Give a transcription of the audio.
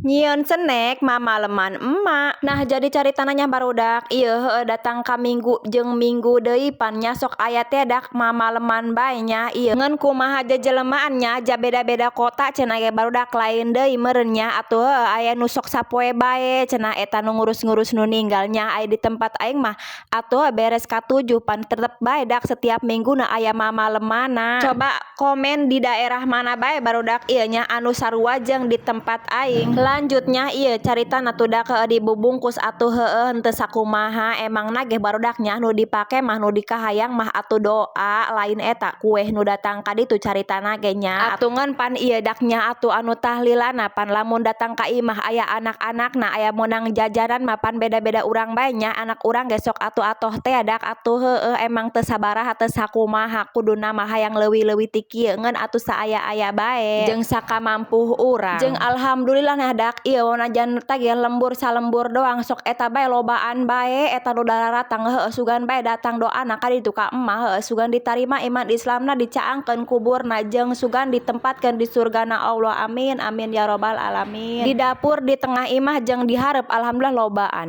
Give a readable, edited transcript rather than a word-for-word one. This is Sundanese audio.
Nyieun snack mamaleman emak. Nah, jadi caritana nya, barudak, ieu heueuh datang ka minggu jeung minggu deui pan nya sok aya teh dak mamaleman bae nya ieu. Ngan kumaha jejelemaan nya, ja beda-beda kota cenah ge, barudak, lain deui meureun nya. Atuh heueuh aya nu sok sapoe bae cenah eta nu ngurus-ngurus nu ninggal nya. Aya di tempat aing mah atuh beres katujuh pan tetep bae dak setiap mingguna aya mamalemanna. Coba komen di daerah mana bae, barudak, ieu nya anu sarua jeung di tempat aing. Lanjutnya ieu caritana tuh dak heueuh dibubungkus atuh heueuh henteu sakumaha emangna ge, barudak nya, nu dipake mah, nu dikahayang mah atuh doa, lain eta kueh nu datang ka ditu caritana ge nya. Atuh ngan pan ieu dak nya atuh anu tahlilanna pan lamun datang ka imah aya anak-anakna, aya meunang jajanan mah pan beda-beda urang bae nya. Anak urang ge sok atuh atoh teh dak atuh heueuh emang teu sabaraha, teu sakumaha, kuduna mah hayang leuwih-leuwih ti kieu, ngan atuh saaya-aya bae jeung sakamampuh urang. Jeung alhamdulillah nah dak ieu najan teh ge lembur salembur doang, sok eta bae lobaan bae eta nu daratang. Heueuh, sugan bae datang doana ka ditu ka emah, heueuh sugan ditarima iman Islamna, dicaangkeun kuburna, jeung sugan ditempatkeun di surgana Allah. Amin amin ya robbal alamin. Di dapur, di tengah imah, jeung di hareup alhamdulillah lobaan.